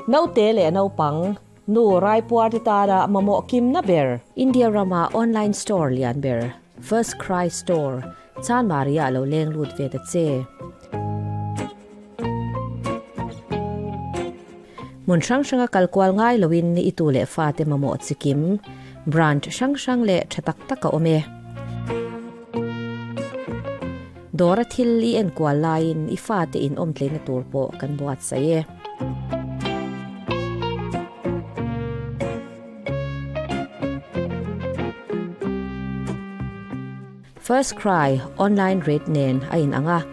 Naute leh naupang, nu raipuar te tana mamawh kimna ber. India rama online store lian ber, First Cry Store, Chanmari-ah lo leng lut ve ta che. Hmun hrang hranga kal kual ngai loin i tu leh fate mamawh chikim, branch hrang hrang leh tha tak tak a awm e. Dawra thil i enkual laiin i fate in awm tleina tur pawh kan buatsaih e. First Cry online rate nen a in ang a,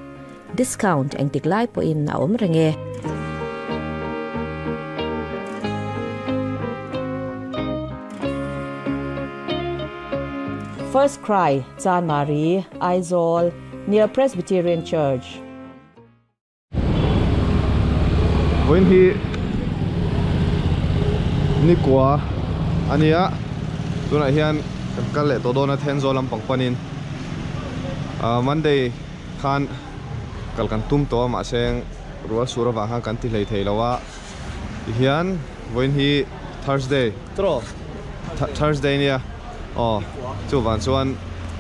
discount engtik lai pawhin a awm reng e. First Cry, Chanmari, Aizawl, near Presbyterian Church. Vawiin hi nikua a nia tunah hian kan kal leh tawh dawn a Thenzawl lampang panin ah Monday khan kal kan tum tawh a mahse rual sur avang khan kan ti hlei thei lo a tihian vawiin hi Thursday Thursday nia aw chuvang chuan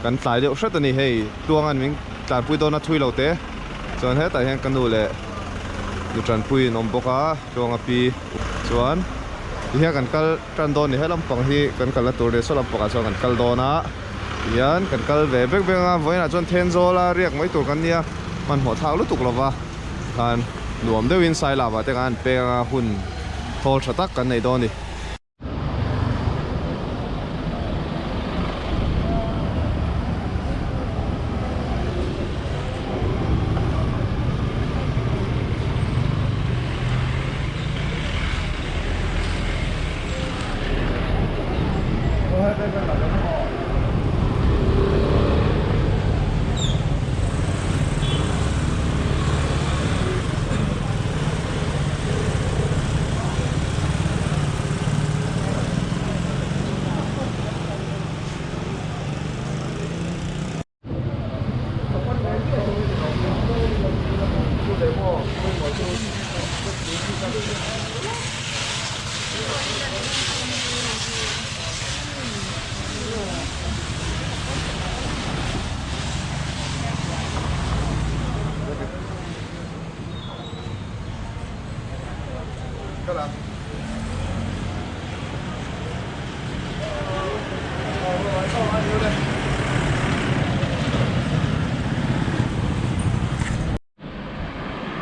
kan tlai deuh hret a ni hei tluangan min tlanpui dawn a thui lo te. Chuan hetah hian ka nu leh nu tanpui in awm bawk a, tluanga pi chuan tihian kan kal tan dawn a ni. He lampang hi kan kalna tur a ni, saw lampangah chuan kan kal dawn a, tihian kan kal ve vek vek ang a, vawiinah chuan Thenzawl a riak mai tur kan nia, hmanhmawh thlak lutuk lova khan nuam deuhin Sailava te khan an peng ang a, hun thawl tha tak kan nei dawn a ni.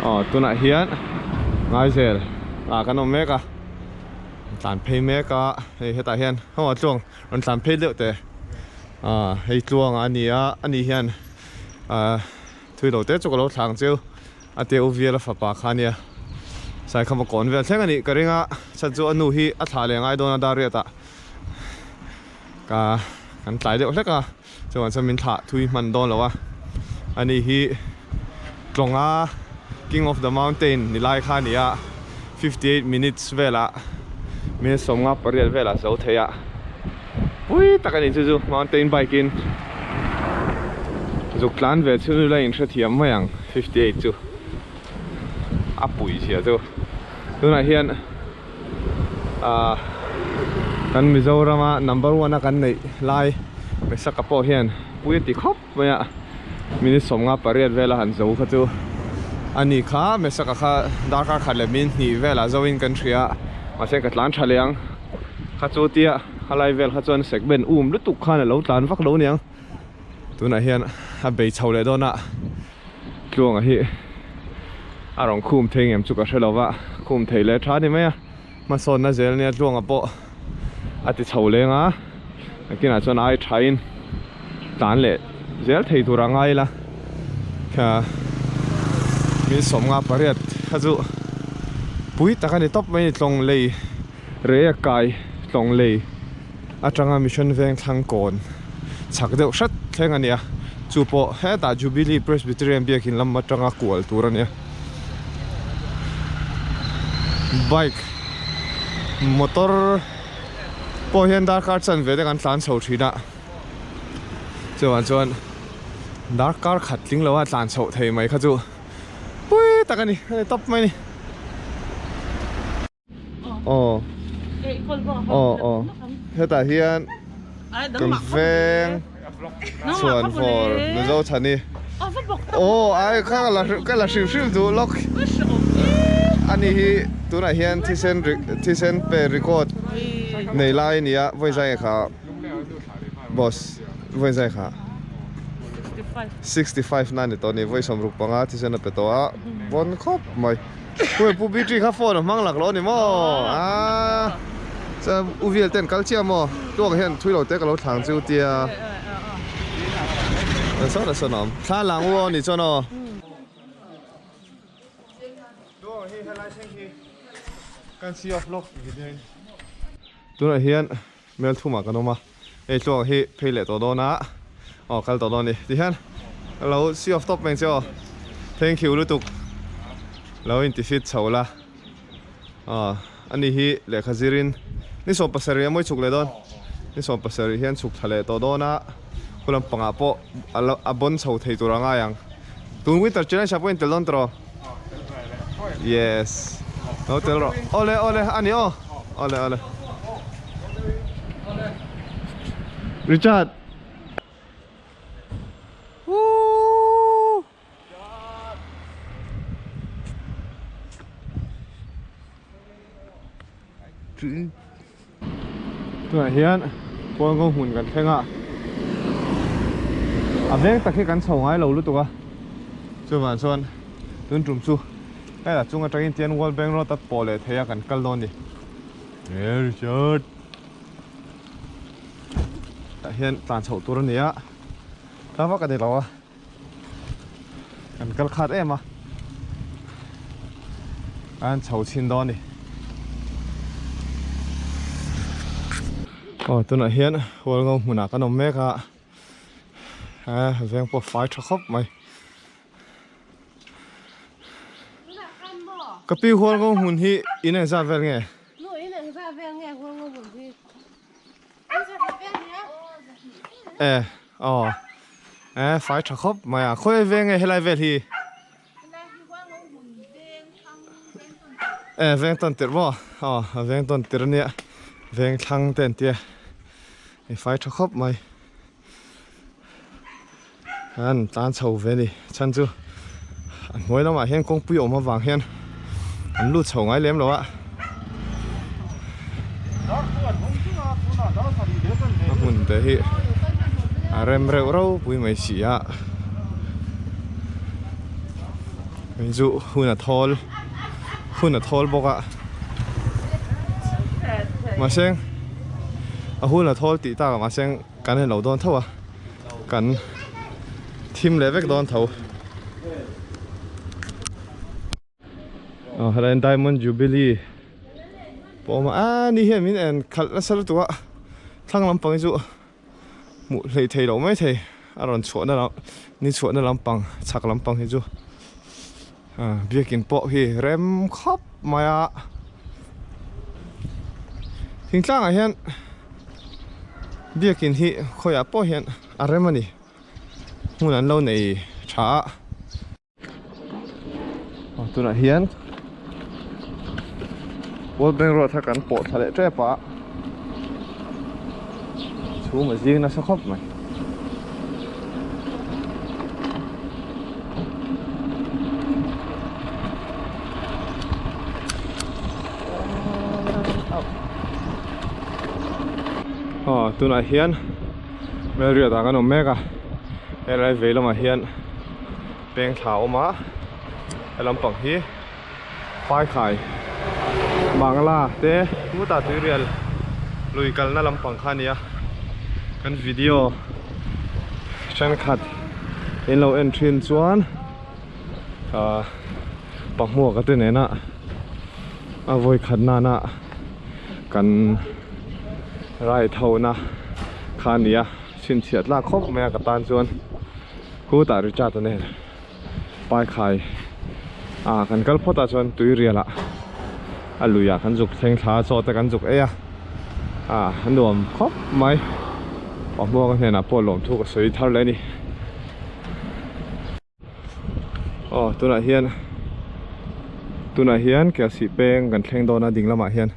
Aw tunah hian Ngaizel ah kan awm mek a tlan phei mek a hei hetah hian aw a tluang rawn tlan phei deuh teh ah hei tluang a ni a ani hian ah thui lo te chu ka lo thlang cheu. A teu vial a fapa kha ania Saikhama kawn vel thleng a nih ka ring a chhan chu a nu hi a thlah leh ngai dawn a dar riat ah ka kan tlai deuh hlek a chuan chuan min thlah thui hman dawn lo a ani hi Tlawnga King of the Mountain ni lai kha a ni a 58 minutes velah minute 58 velah zo thei a pui tak a ni chu chu mountain bike in zuk tlan ve chu la inhrethiam mai ang 58 chu a pui chhia chu tunah hian ah kan Mizoram a number one a kan neih lai Mesaka pawh hian pui a ti khawp mai a minute 58 vela han zo kha chu a ni kha Mesaka kha darkar khat leh minute hnih velah zo in kan hria mahse ka tlan tha leh ang kha chu tia khalai vel kha chuan segment um lutuk khan alo tlan vak lo aniang tunah hian a bei chho leh dawn a tluanga hi a rawn khum thei ngem chu ka hre lova khum thei leh tha ni mai a hmasawnna zel nia tluanga pawh a ti chho leng a nakinah chuan ai thain tlan leh zel thei tur a ngai ila min 58 kha chu pui tak a ni tawp mai a ni tlawng lei rei a kai tlawng lei atanga mission veng thlang kawn chhak deuh hret thleng a ni a chu pawh hetah Jubilee Presbyterian biakin lam atanga kual tur a ni a bike motor pawh hian darkar chanve te kan tlan chho thin a chuan chuan darkar khat tling lo a tlan chhoh thei mai kha chu pui tak a ni a ni tawp mai a ni. Aw. Aw aw. Hetah hian kan veng chhuan fawr Mizo chhani. Aw ai kha ka la ka la hrim hrim duh lawk. Ani hi tunah hian thisen thisen pe record nei lai a ni a vawi zai kha boss vawi zai kha 65 na ni tawh a ni vawi 65 thisen a pe tawh a pawn khawp mai. Pu Pu Bitri kha phone a hmang lak lo a ni maw? Aaa chuan U Vial ten kal chiah maw? Tuak hian thui lo te ka lo thlang chu tia An sawn a sawn a awm. Thla lang u aw ni chuan aw. Tuak hi helai thleng hi kan see off lawk video in. Tunah hian Mel thumah kan awm a, hei tluang hi phei leh tawh dawn a, aw kal tawh dawn a ni. Tihian ka lo see off tawp mai ang che aw, thank you lutuk lo inti fit chho la, aw ani hi lehkha zirin ni 70 a mawi chhuk leh dawn, ni 70 hian chhuk thla leh tawh dawn a, khu lampangah pawh a bawn chho thei tur a ngai ang, tun winter challenge ah pawh intel dawn tawh rawh. Yes. Lo tel rawh. Awle awle a ni aw. Awle awle. Richard. Woo! Tunah hian Kawlngo hmun kan thleng a, a veng tak hi kan chho ngai lo lutuk a, chuvang chuan tun tum chu hela chung atangin tian World Bank Road a pawh leh thei a kan kal dawn a ni. Very short. Tah hian tlan chhoh tur a ni a, tla vak a ni lo a. Kan kal khat em a, an chho chhin dawn a ni. Aw tunah hian Hualngo hmunah kan awm mek a, veng pawh fai tha khawp mai. Ka pi Hualngo hmun hi in engzat vel nge? E aw e fai tha khawp mai a khawi veng nge helai vel hi e veng tawn tirh maw aw a veng tawn tirh ania veng thlang te an tia e fai tha khawp mai an tlan chho ve a ni chhan chu a hnuai lamah hian kawngpui awm avang hian an lut chho ngai lem lo a a hmun te hi a rem reuh ropui mai si a hei chu hun a thawl hun a thawl bawk a mahse a hun a thawl tih tak ah mahse kan en lo dawn tho a. Kan thim leh vek dawn tho. Aw helai Diamond Jubilee pawh a awm a, a ni hian min en khalh nasa lutuk a, thlang lampang hi chu hmuh hleih theih loh mai thei a rawn chhuahna lam ni chhuahna lampang chhak lampang hi chu biakin pawh hi rem khawp mai a. Thingtlangah hian biakin hi khawiah pawh hian a rem a ni hmun an lo nei tha a aw tunah hian World Bank Road kha kan pawh thla leh tep a chhum a zing nasa khawp mai. Aw tunah hian Melriat ah kan awm mek a helai vei lamah hian peng thla a awm a he lampang hi Phaikhai Bangla te hutah tuirial lui kalna lampang kha a ni a kan video thenkhat in lo en thin chuan ahh pahmuaka te nena a vawi khat nana kan rai tho na kha a ni a chhinchhiah tlak khawp mai a ka tan chuan khutah Richard a nen Paikhai ah kan kal phawt ah chuan tuirial ah a lui ah kan zuk thleng thla a chaw te kan zuk ei a ah a nuam khawp mai pahmuaka hnenah pawh lawmthu ka sawi thar leh a ni aw tunah hian tunah hian Kelsih peng kan thleng dawn a ding lamah hian.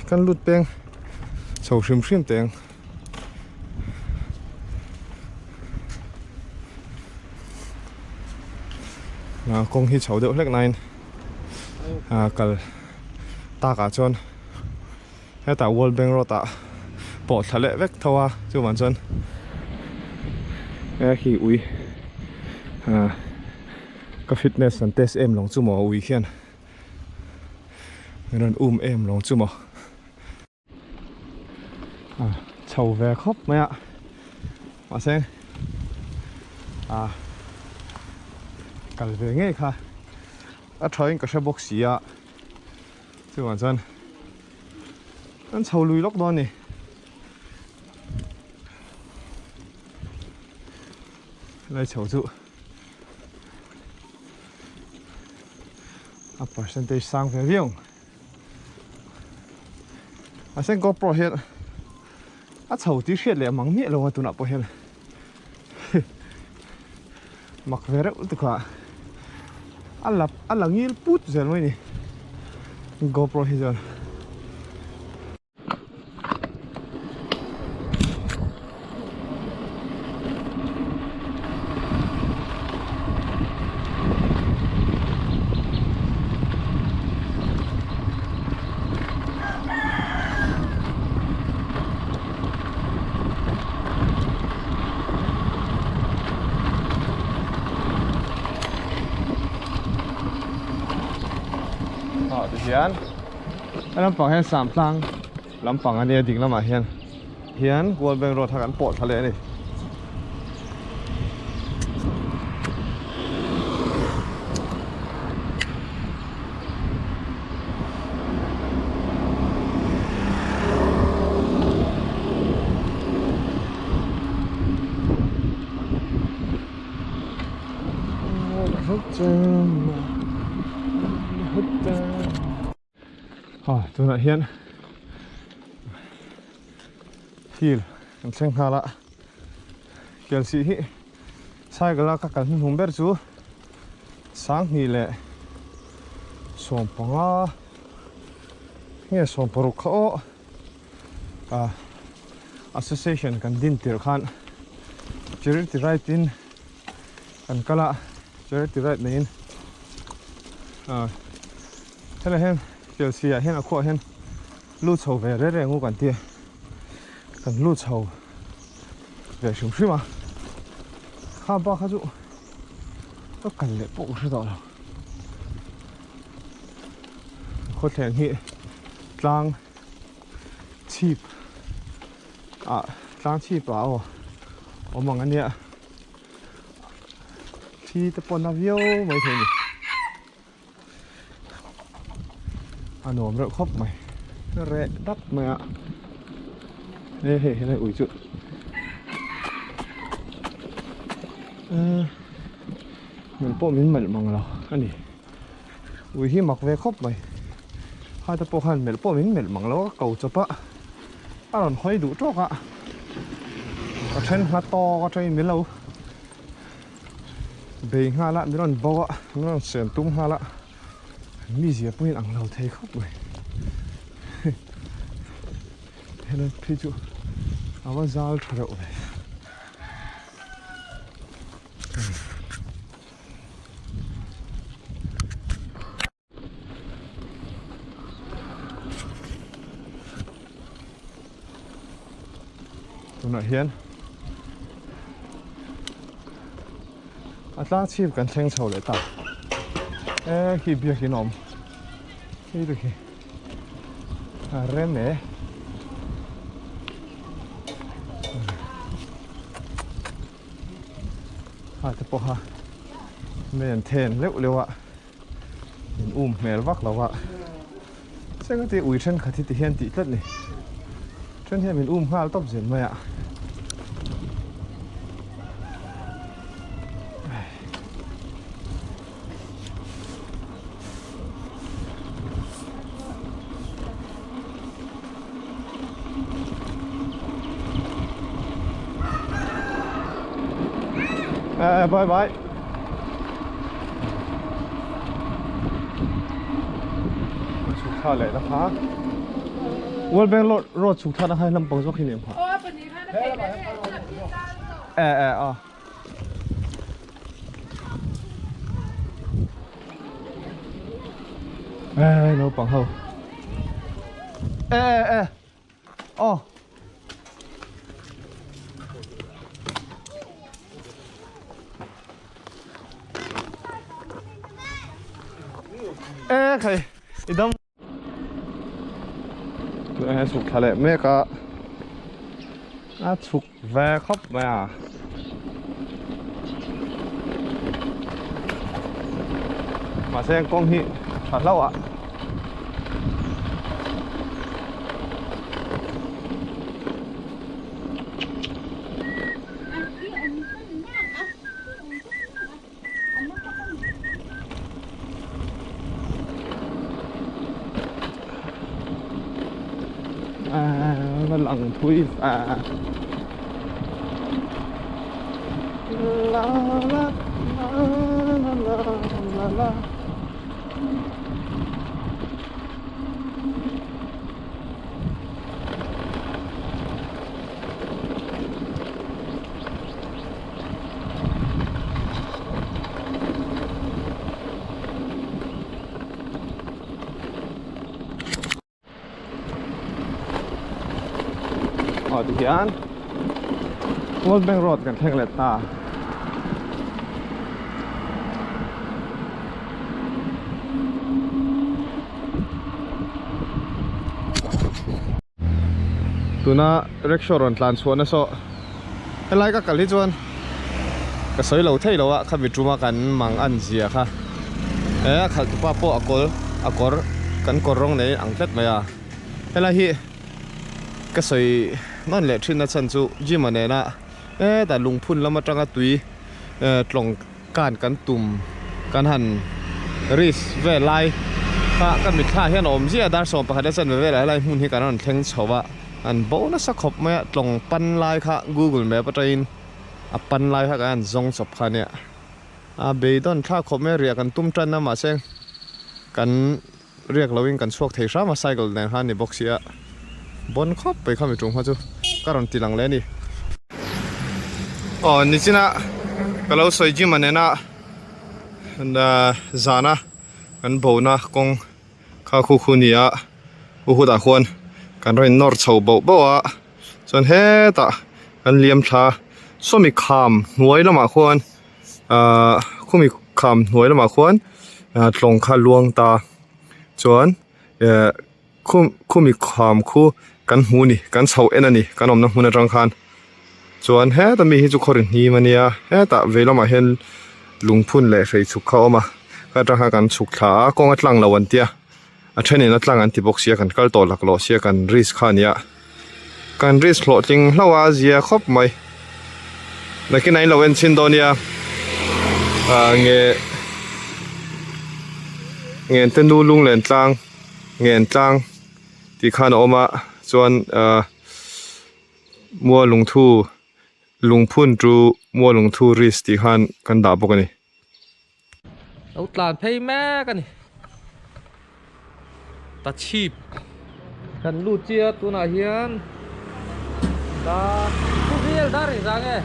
Kan lut peng chho hrim hrim teng. Kawng hi chho deuh hlek nain kal takah chuan hetah World Bank Road ah pawh thla leh vek tho a chuvang chuan khi ui ka fitness an test em lawng chu maw ui khian min rawn um em lawng chu maw. Chho ve khawp mai a mahse ah kal ve ngei kha a tha in ka hre bawk si a chuvang chuan an chho lui lawk dawn a ni. Helai chho chu a percentage sang ve viau ang. A sen GoPro hian a chho tih hriat leh mang miah lo a tunah pawh hian mak ve reuh lutuk a a la a la ngil put zel mai ni GoPro hi chuan. Ah tihian a lampang hian samtlang lampang a nia ding lamah hian hian World Bank Road kha kan pawh thla leh a ni. Ha tunah hian hill kan thleng nghal a Kelsih hi cycle a ka kal hnuhnung ber chu sanghnih leh sawmpanga nge sawmparuk kha aw ah association kan din tirh khan charity ride in kan kal a charity ride neiin ah helai hian Kelsih ah hian a khuah hian lut chho ve reng reng u kan ti a kan lut chho ve hrim hrim a kha bak kha chu ka kal leh pawh ka hre tawh lo khawthleng hi tlang chhip ah tlang chhip ah aw awm ang ania thi te pawh na viau maithei a ni. A nuam reuh khawp mai reh dap mai a he hei helai ui chu eh min pawh min melh mang lo a ni ui hi mak ve khawp mai hate pawh khan melh pawh min melh mang lo a ko chawp a a rawn hawi duh tawk a ka then hla tawk atangin min lo Bei nghal a, min rawn bo a, min rawn siam tum nghal a, mizia pawhin ang lo thei khawp mai. Helai phei chu a va zal tha reuh ve. Tunah hian a tlang chhip kan thleng chho leh ta e khi biakin a awm khi te khi a rem e ha te pawh kha mei an then leuh leuh a. In um hmel vak lo a cheng ati ui thenkhat hi ti hian tih tlat ni then hian min um nghal tawp zel mai a. Bye bye. Chhuk thla leh na kha. World Bank road road chhuk thlan a kha lampang zawk hi ni ang e e a e naupang ho e e e aw e khai i dam Tuna hian chhuk thla leh mek a a chhuk ve khawp mai a mahse kawng hi tha hlauh a. À, lần thui và la la la la la la Aw tihian World Bank Road kan thleng leh ta. Tuna rickshaw rawn tlan chhuah na saw helai ka kal hi chuan ka sawi lo thei lo a khami tuma kan mang an zia kha he a khalh tupa pawh a kawl a kawr kan kawr rawng nei ang tlat mai a helai hi ka sawi nawn leh thin na chhan chu gym a nena hetah lungphun lam atanga tui tlawng kan kan tum kan han risk vel lai kha ka mitthla hian a awm ziah a dar 11 a chanve velah helai hmun hi kan rawn thleng chho a an bo nasa khawp mai a tlawng pan lai kha google map atangin a pan lai kha kan han zawng chawp kha ania a beidawn thlak khawp mai a riah kan tum tan a mahse kan riak loin kan chhuak thei hram a cycle nen khan ni bawk sia bawn khawp mai kha mi tum kha chu ka rawn ti lang leh a ni. Aw nichina ka lo sawi gym a nena zana kan bona kawng kha khu khu ni a u hutah khuan kan rawn nawr chho boh boh a chuan hetah kan liam thla sawmi kham hnuai lamah khuan ahh khumi kham hnuai lamah khuan ah tlawng kha luang ta chuan eh khumi kham khu kan hmu a ni kan chhoh en a ni kan awmna hmun atang khan chuan heta mi hi chu khaw ri hnim a nia hetah vei lamah hian lungphun leh hrei chhuk kha a awm a ka atang khan kan chhuk thla a kawng a tlang lo an tia a thenin a tlang an ti bawk sia kan kal tawh laklawh sia kan risk kha a nia kan risk hlawhtling hlauh a zia khawp mai nakin ah in lo en chhin dawn nia ah nge ngen te nu lung len tlang ngen tlang tih khan a awm a chuan ah mual lungthu lungphun chu mual lungthu risk tih khan kan dah bawk a ni. Lo tlan phei mek a ni. Ta chhip kan lut chiah tunah hian dar thu vel dar engzah nge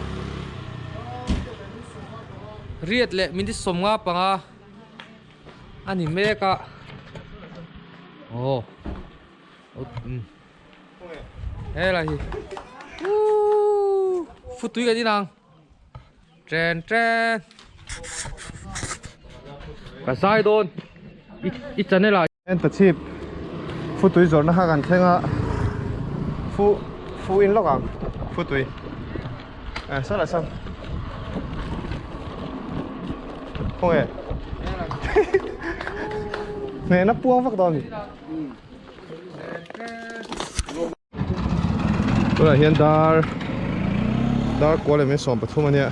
riat leh minute 15 a ni mek a aw helai hi futui kan inang. Chen chen Ka zai dawn I channel ah En ta chhip Fu tui zawrhna kha kan thleng a Fu Fu in lawk ang Fu tui Eh saw lah sam Khaw nge Hnehna puang vak dawn a ni Tunah hian dar dar kual leh mai 13 a nia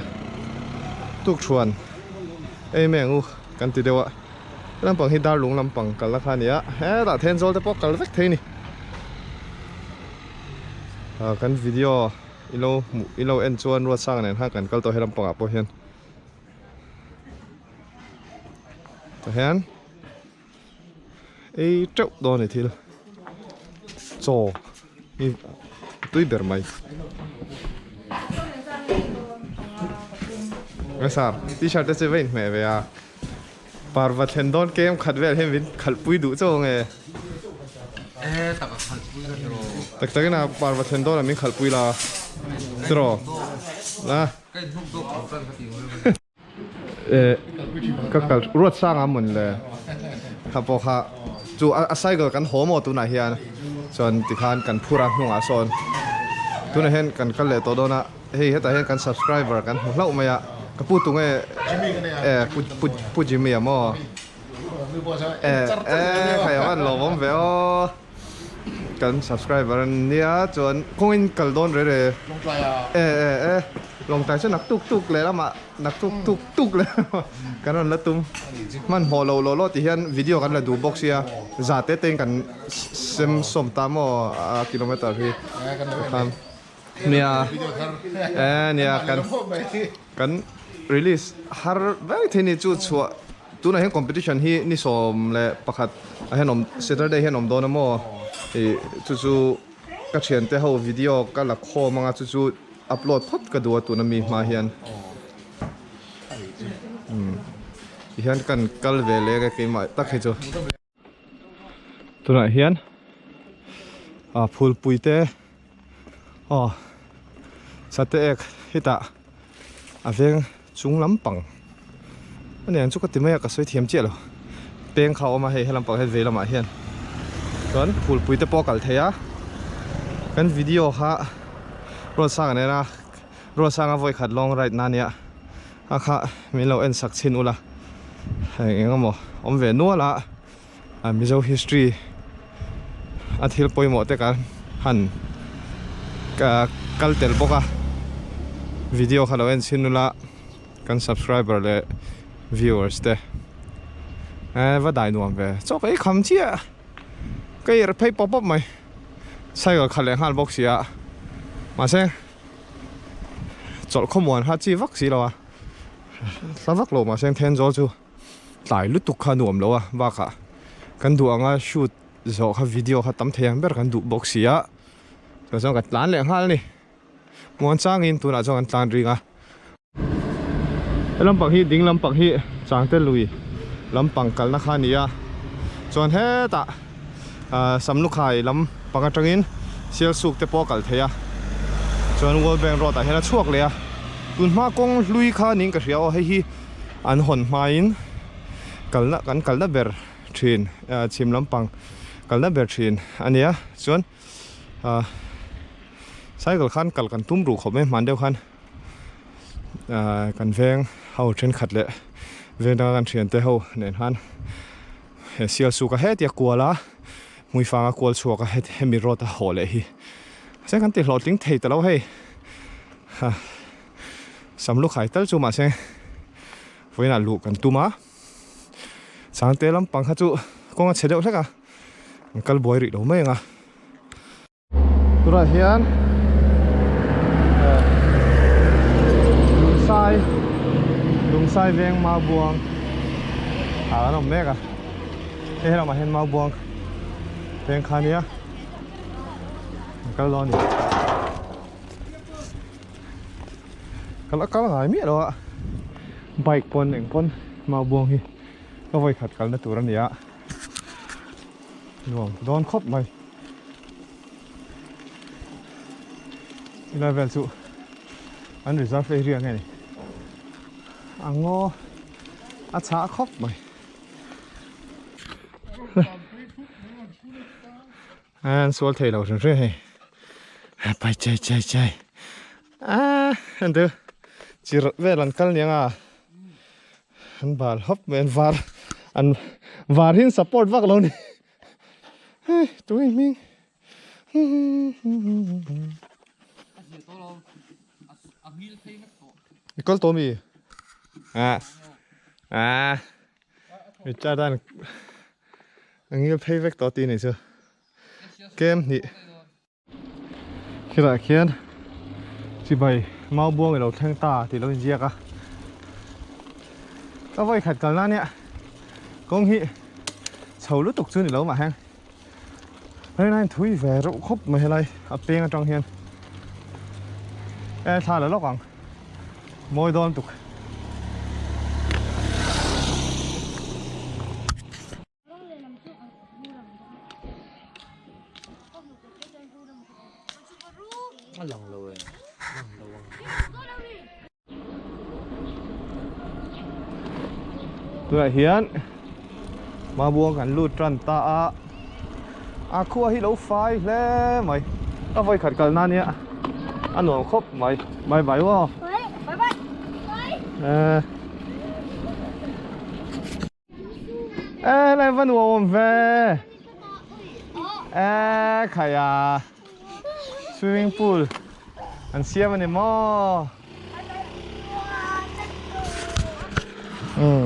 tukthuan ei mai ang u kan ti deuh a lampang hi dar lung lampang kalna kha a ni a hetah Thenzawl te pawh kal vek thei a ni ah kan video ilo hmuh ilo en chuan Ruatsanga nen khan kan kal tawh he lampangah pawh hian tah hian. Ei teuh dawn a ni thil chaw. hi tui ber mai. Nge sir, t-shirt te chu va inhmeh ve a, parva thlen dawn kem khat vel hian min khalhpui duh chauh ange. Tak takin a parva thlen dawnah min khalhpui la tiraw la. Ka kal ruat sang a mawn le kha pawh kha chu a cycle kan haw maw tunah hian chuan tikhan kan phur a hnungah sawn tunah hian kan kal leh tawh dawn a hei hetah hian kan subscriber kan hmu hlauh mai a ka pu tunge e pu pu pu Jimmy a maw e e khai a van lawm awm ve aw. Kan subscriber an nia chuan kawngin kal dawn re re e e e lawngtlai chu nak tuk tuk leh lamah nak tuk tuk tuk leh lamah kan rawn la tum hmanhmawh lo law law ti hian video kan la duh bawk sia za te te in kan sem sawm ta maw a kilometer hi nia e nia kan Kan release har vek thei ni chu chhuah tunah hian competition hi ni 11 ah hian awm Saturday hian awm dawn a maw ih chu chu ka thiante ho video ka la khawm anga chu chu upload phawt ka duh a tuna mi hma hian umm ti hian kan kal ve leh anga keimah tak hi chu. Tunah hian ah phulpui te aw sate ek hetah a veng chung lampang a ni ang chu ka ti mai a ka sawi thiam chiah lo peng kha a awm a hei helam pang hian vei lamah hian chuan phulpui te pawh a kal thei a kan video kha Ruatsanga nena Ruatsanga vawikhat long ride na nia a kha min lo en sak chhin ula heng eng emaw awm ve nual a a Mizo history a thil pawimawh te kan han kal tel bawk a video kha lo en chhin ula kan subscriber leh viewers te eh va dai nuam ve chaw ka ei kham chiah ka irh phei pawp pawp mai cycle khalh leh nghal bawk si a mahse. Chawlh khawmuan kha chi vak si lo a hla vak lo mahse Thenzawl chu tlai lutuk kha nuam lo a bakah kan duh anga shoot zawh kha video kha tam thei ang ber kan duh bawk si a chuan chuan kan tlan leh nghal a ni muan changin tunah chuan kan tlan ring a. He lampang hi ding lampang hi Changte lui lampang kalna kha a ni a chuan hetah ahh Samlukhai lampang atangin Sialsuk te pawh a kal thei a chuan World Bank road ah hian a chhuak leh a tun hma kawng hlui kha niin ka hria aw hei hi an hawn hmain kalna kan kalna ber thin ahh chhim lampang kalna ber thin a nia chuan ahh cycle khan kal kan tum ruh khawp mai hman deuh khan. Kan veng ho thenkhat leh veng danga kan thiante ho nen khan he sial suk a hetia kual a hmuifanga kual chhuak a hemi road a haw leh hi mahse kan ti hlawhtling thei ta lo hei ha samlukhai tal chu mahse vawiinah luh kan tum a changte lampang kha chu kawng a chhe deuh hlek a an kal buai rih lo mai ang a. Tunah hian Lungsai Lungsai veng Maubuang ah an awm mek a hei helamah hian Maubuang veng kha ania an kal dawn a ni ka la kal ngai miah lo a bike pawn eng pawn Maubuang hi ka vawikhat kalna tur a ni a nuam dawn khawp mai. Helai vel chu an reserve area nge ni a ngaw a chhah khawp mai an sual thei lo hrim hrim hei pai chai chai chai a an tu chir vel an kal niang a an bal hawp mai an var an var hi an support vak lo ni. Hei tui hming I kal tawh mi? A a Richard an a ngil phei vek tawh tih ni chu kem hnih Khilaiah khian chibai mau buang i lo thleng ta tih lo inziak a ka vawi khat kalna nia kawng hi chho lutuk chu ni lo mah heng. Hei nai thui ve reuh khawp mai helai a peng atang hian e thla la lawk ang mawi dawn tuk. A lang lo e lang lo ang. Tunah hian Mabuang kan lut tan ta a a khua hi lo fai hle mai a vawi khat kalna ania a nuam khawp mai bye bye aw eh eh helai va nuam awm ve eh khaia swimming pool an siam ani maw umm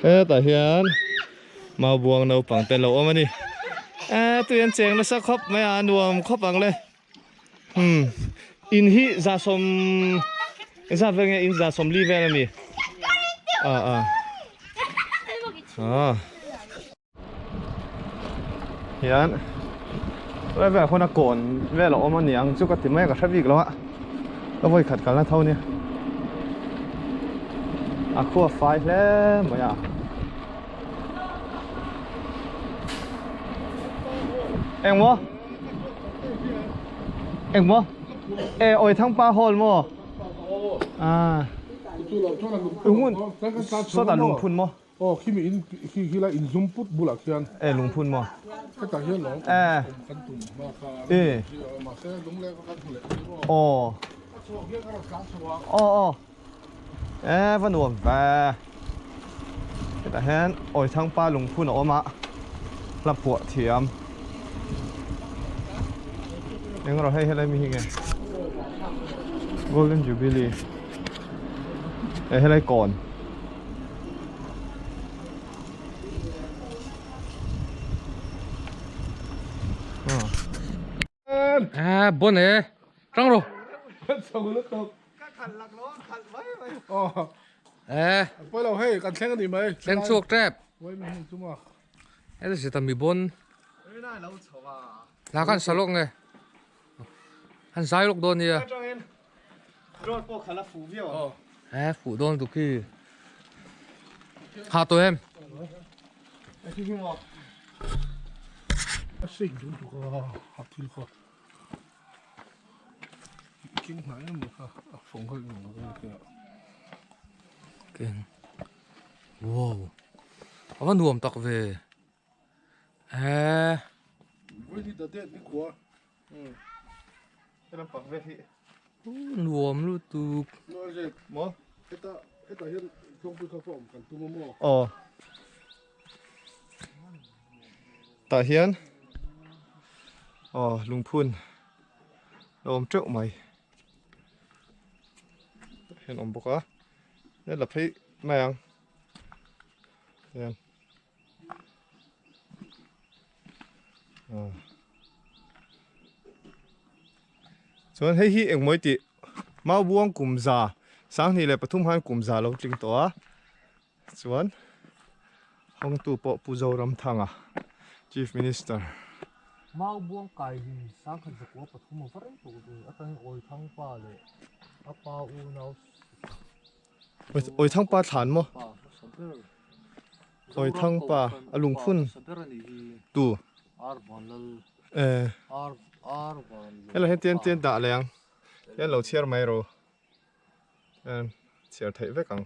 hetah hian maubuang naupang te lo awm ani eh tui an cheng nasa khawp mai a nuam khawp ang le umm in hi zasawm engzat vel nge in zasawm li vel ami ah ah ah. Hian lai velah khuan a kawn vel a awm a ni ang chu ka ti mai a ka hre bik lo a ka vawi khat kalna tho nia a khua fai hle mai a engmaw engmaw e awithangpa hall maw ah sawtah lungphun maw. Aw khi mi in khi khi lai in zum put bulah khian. E lungphun maw? Hetah hian lo E. kan tum hma kha. E. Mahse lung leh kan hmu leh thei maw? Aw. A chhuak hian ka rawn tlan chho a. Aw aw. E va nuam ve. Hetah hian Awithangpa lungphun a awm a, hla phuah thiam. Eng rawh hei helai mi hi nge? Golden Jubilee. E helai kawn. À bon e rang ro e Pawh lo hei kan thleng a ni mai. Thleng chhuak tep. Pawh mi hmun chunga. Heta si ta mi bon. La kan sa lawk nge. Han zai lawk dawn nia. Drone pawh khalh a fuh viau ang. He fuh dawn tuk hi. Ha tawh em? A sik dun tuk a a thil kha. King hnai em kha a fawng kha eng eng eng. King. Wow. Ava nuam tak ve. He. Nuam lutuk. Aw. Tah hian aw lungphun a awm teuh mai. Hian awm bawk a. La phei mai ang. Hian. Chuan hei hi engmawi tih Maubuang kum za 2003 khan kum za lo tling tawh a chuan hawngtu pawh Pu Zoramthanga Chief Minister. Maubuang kai hi 1903 a va rei tawh ve atangin Awithangpa leh a pa unau Awithangpa thlan maw? Awithangpa a lungphun tu eh helai hian tian tian dah leh ang hian lo chhiar mai rawh hian chhiar theih vek ang.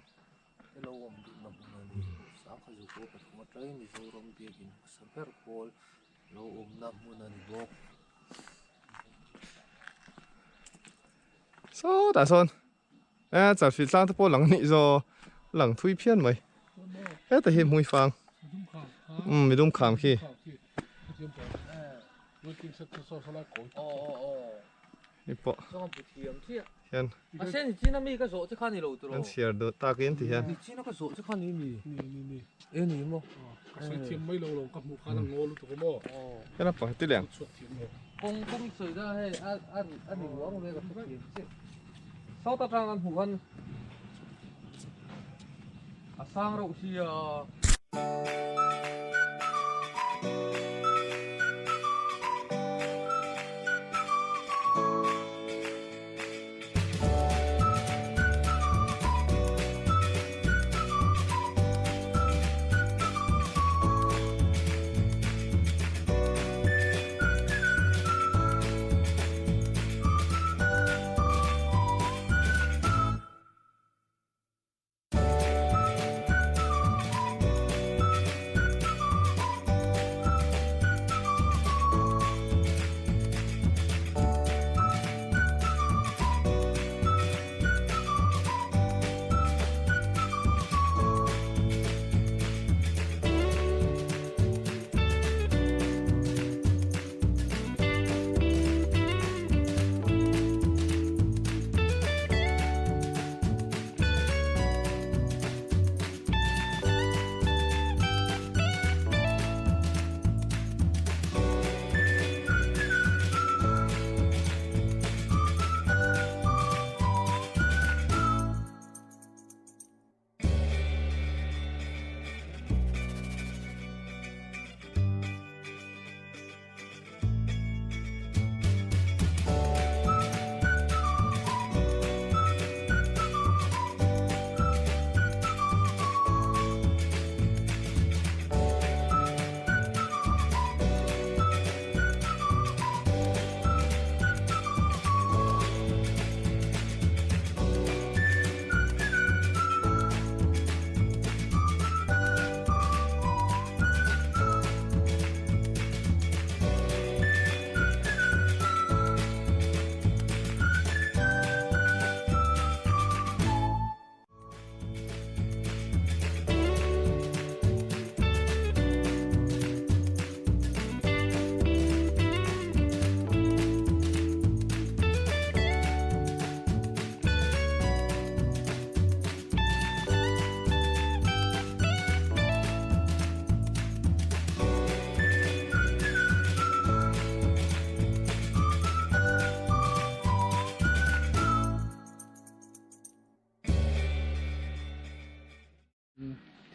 Sawtah sawn. E chalfilh tlang te pawh lang anih zaw lang thui phian mai heta hi hmui fang umm midum kham khi hei pawh hian an chhiar duh tak in ti hian hela pawh heti leh ang. Sawta tang an hmuh khan a sang reuh hi a.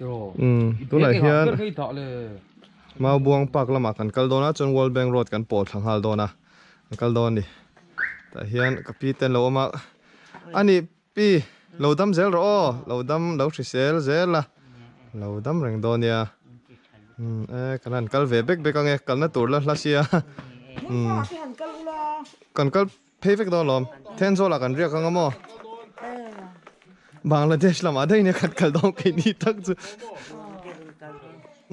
Umm tunah hian Maubuang park lamah kan kal dawn a chuan World Bank road kan pawh thla nghal dawn a kan kal dawn a ni tah hian ka pi te an lo awm a a ni pi lo dam zel rawh aw lo dam lo hrisel zel a lo dam reng dawn nia umm e kan han kal ve bek bek ange kalna tur la hla sia umm kan kal Phei vek dawn lawm. Thenzawl ah kan riak anga maw? Bangladesh lamah daih nia kan kal dawn kei ni tak chu.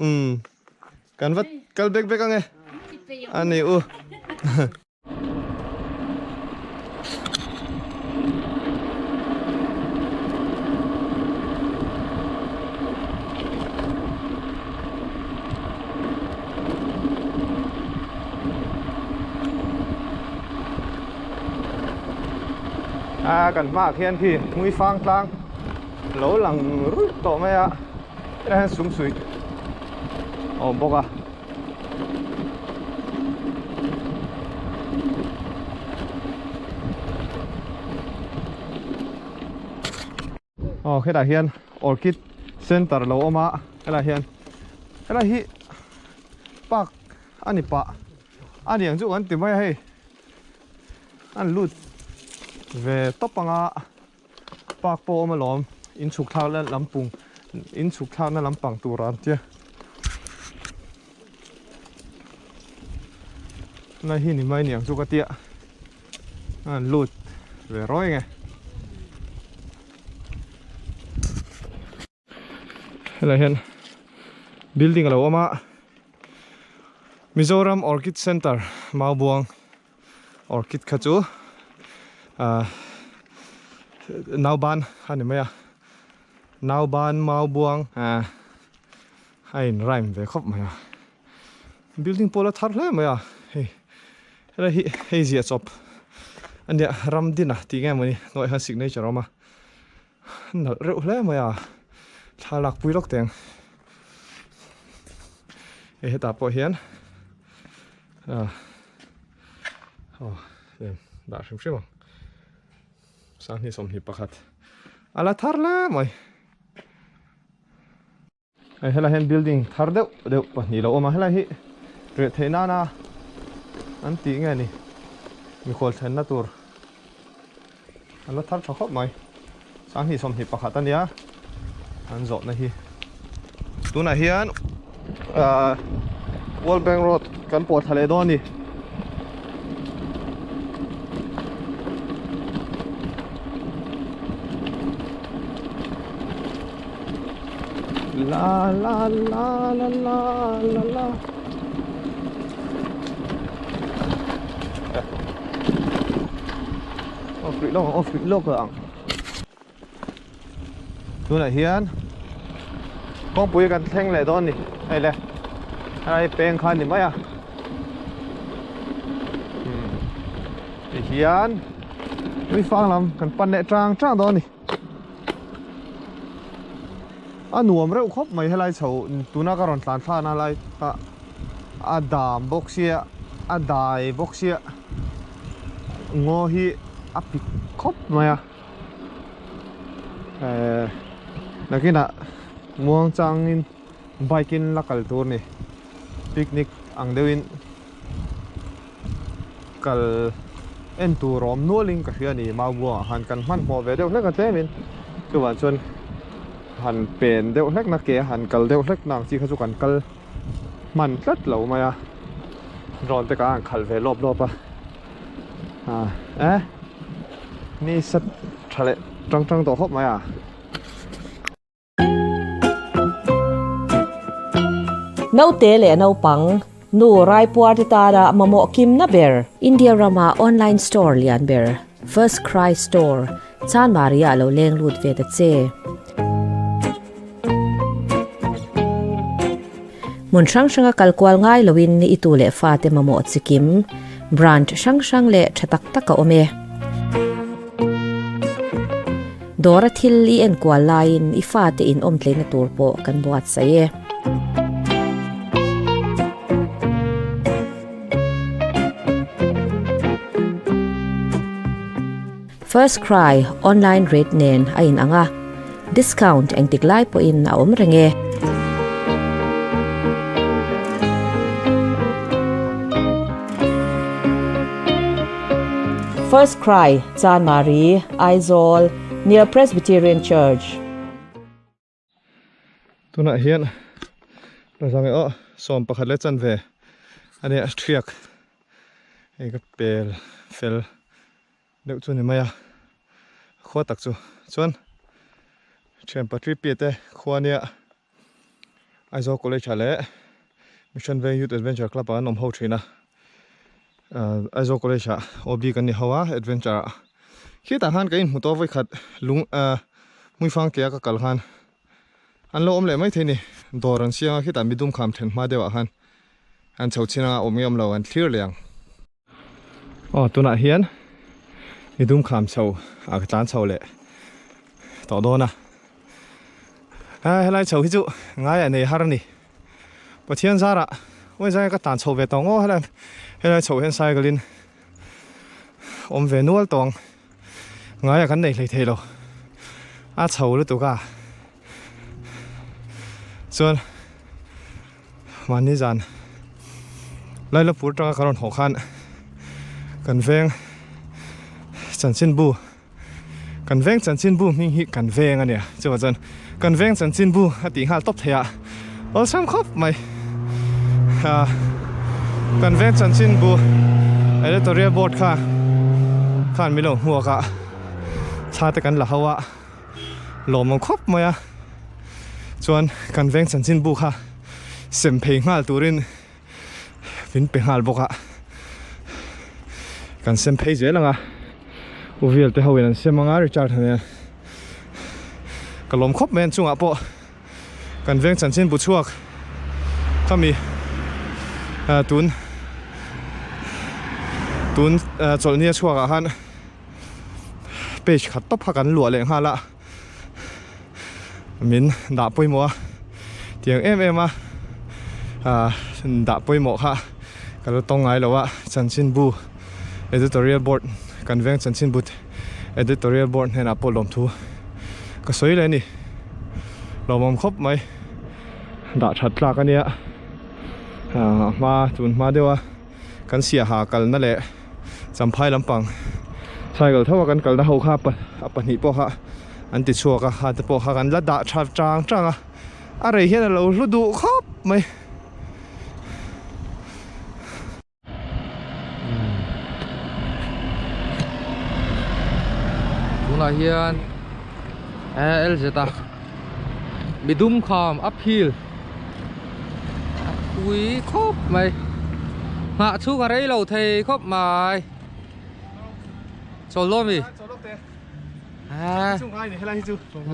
Umm. Kan va kal bek bek ange. Ani u. A kan hmaah khian khi hmui fang tlang lo lang ruih tawh mai a hetah hian sum suih a awm bawk a. Aw hetah hian orchid center lo awm a helaiah hian helai hi park a ni pah a ni ang chu kan ti mai a hei an lut ve tawp anga park pawh a awm alawm in chhuk thlak na lampang in chhuk thlak na lampang tur a an tia helai hi ni mai ni ang chu ka tia an lut ve rawi nge. Helai hian building a lo awm a Mizoram Orchid Center Maubuang Orchid kha chu ahh Nauban a ni mai a Nauban Maubuang ahh a in rhyme ve khawp mai a building pawh la thar hle mai a hei helai hi hei ziah chawp a nia Ramdina tih nge mawni hnuaiah hian signature a awm a. Nalh reuh hle mai a, thla lak pui lawk teng. Hei hetah pawh hian ah aw em dah hrim hrim ang. Sanghnih 21 a la thar hle mai. Hei helai hian building thar deuh deuh pahnih lo awm a helai hi reh theih nana an tih nge ni mikhual thlenna tur an la thar tha khawp mai sanghnih 21 a nia an zawhna hi tunah hian ahh World Bank Road kan pawh thla leh dawn a ni. La la la la la la la Off rih lawk ang off rih lawk ang Tunah hian kawngpui kan thleng leh dawn a ni hei le helai peng kha a ni mai a tihian tui fang lam kan pan leh tang tang dawn a ni. A nuam reuh khawp mai helai chho tuna ka rawn tlan thlana lai kha a dam bawk sia a dai bawk sia ngaw hi a pik khawp mai a ehh nakinah muang changin bike in la kal tur a ni picnic ang deuhin kal en tur awm nualin ka hria a ni Maubuangah khan kan hmanhmawh ve deuh hlek a tlemin chuvang chuan han pen deuh hlek na ke a han kal deuh hlek na ang chi kha chu kan kal hman tlat lo mai a drone te ka han khalh ve lawp lawp a ah eh ni sat tha leh tang tang tawh khawp mai a. Naute leh naupang, nu raipuar te tana mamawh kimna ber. India rama online store lian ber, First Cry Store, Chanmari-ah lo leng lut ve ta che. Hmun hrang hranga kal kual ngai loin i tu leh fate mamawh chikim, brand hrang hrang leh tha tak tak a awm e. Dawra thil i enkual laiin i fate in awm tleina tur pawh kan buatsaih e. First Cry online rate nen a in ang a. Discount engtik lai pawhin a awm reng e. First Cry, Chanmari, Aizawl, near Presbyterian Church. Tunah hian Razange aw 11 leh chanve a nia thiak hei ka pel fel deuh chu ni mai a khua tak chu chuan thian patri pi te khua nia Aizawl college ah leh Mission Veng Youth Adventure Club ah an awm ho thin a Aizawl college ah OB kan ni ho a adventure ah khitah khan ka inhmu tawh vawikhat lung hmuifang ke a ka kal khan an lo awm leh maithei ni dawr an siang a khitah midum kham then hma deuh ah khan an chho chin anga awm nge awm lo an thlir leh ang. Aw tunah hian midum kham chho ah ka tlan chho leh tawh dawn a helai chho hi chu ngai ah nei har a ni. Pathian zarah uai zai ka tan chho ve tawh ngaw helai helai chhoh hian cycle in awm ve nual tawh ang ngaia kan nei hlei thei lo a chho lutuk a chuan mahni zan Lailapur atanga ka rawn haw khan kan veng chanchinbu Kan veng chanchinbu hming hi kan veng a nia, chuvah chuan kan veng chanchinbu a tih nghal tawp thei a, awlsam khawp mai. Ah kan veng chanchinbu editorial board kha khan min lo hmuak a, thla te kan la ho a, lawmawm khawp mai a, chuan kan veng chanchinbu kha sem phei nghal turin min pe nghal bawk a kan sem phei zel ang a uvial te ho in an sem ang a Richard han hian ka lawm khawp mai an chungah pawh kan veng chanchin bu chhuak khami tun tun chawlhni a chhuak ah khan page khat tawp kha kan luah leh nghal a min dah pawimawh a tiang em em a ah dah pawimawh kha ka la tawng ngai lo a chanchinbu editorial board kan veng chanchinbu editorial board hnenah pawh lawmthu ka sawi leh a ni lawmawm khawp mai dah that tlak a nia ah hma tun hma deuh a. Kan siaha kalna leh champhai lampang cycle tho a kan kalna ho kha a pahnih pawh kha an ti chhuak a ha te pawh kha kan la dah tha chang chang a a rei hian a lo hlu duh khawp mai. Tunah hian LZ a midum kham uphill a pui khawp mai nghah chhung a rei lo thei khawp mai chawl dawn mi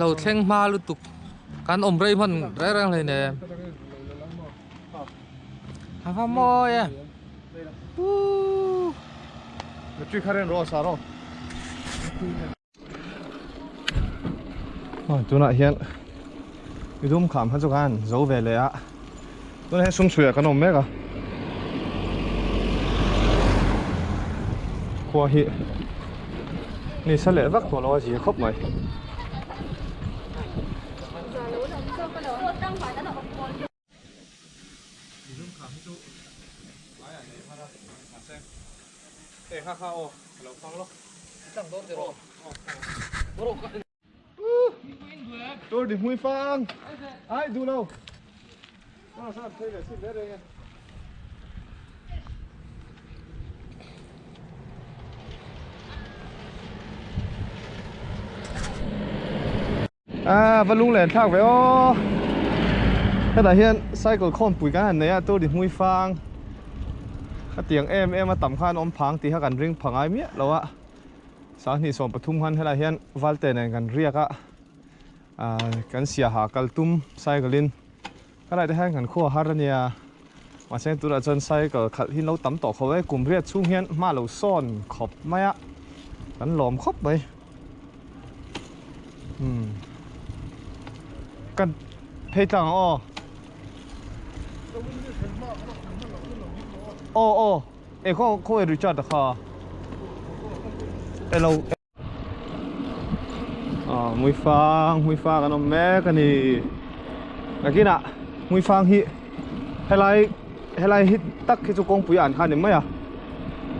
lo thleng hma lutuk kan awm rei hman reng reng hlei nem a va mawi e Tunah hian midum kham kha chu khan zo ve leh a tunah hian sum chhuiah kan awm mek a khua hi ni sa leh vak tawh lo a zia khawp mai. Midum kham hi chu hmaiah nei har a mahse hei kha kha aw ka lo fang lawk. Tur di hmui fang ai duh lo. A va lung len thlak ve aw hetah hian cycle khawmpui kan han nei a tur di hmui fang a tiang em em a tam khan awm phang tih kha kan ring pha ngai miah lo a 2013 khan helai hian valte nen kan riak a ah kan siaha kal tum cycle in helai te hian kan khua har a nia mahse tunah chuan cycle khalh hi lo tam tawh khawp e kum riat chhung hian hma lo sawn khawp mai a kan lawm khawp mai umm kan phei tlang ang aw aw aw e khaw khaw e Richard a kha elo. Ah hmuifang hmuifang an awm mek a ni nakinah hmuifang hi helai helai hi tak hi chu kawngpui ah an khan ni mai a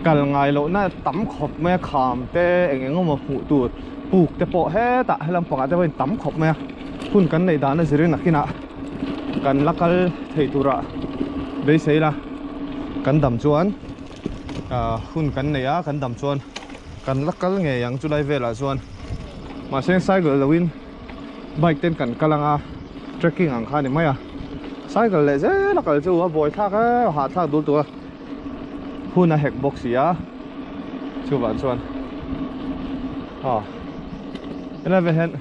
kal ngai loh na tam khawp mai a kham te eng eng emaw hmuh tur puk te pawh hetah helam pangah te pawhin tam khawp mai a hun kan neih dan a zirin nakinah kan la kal thei turah beisei la kan dam chuan ah hun kan nei a kan dam chuan kan la kal ngei ang chulai velah chuan mahse cycle lo in bike ten kan kal anga trekking ang kha a ni mai a cycle leh zel a kal chu a buai thlak e hahthlak dul tur a hun a hek bawk si a chuvang chuan ah helai vel hian.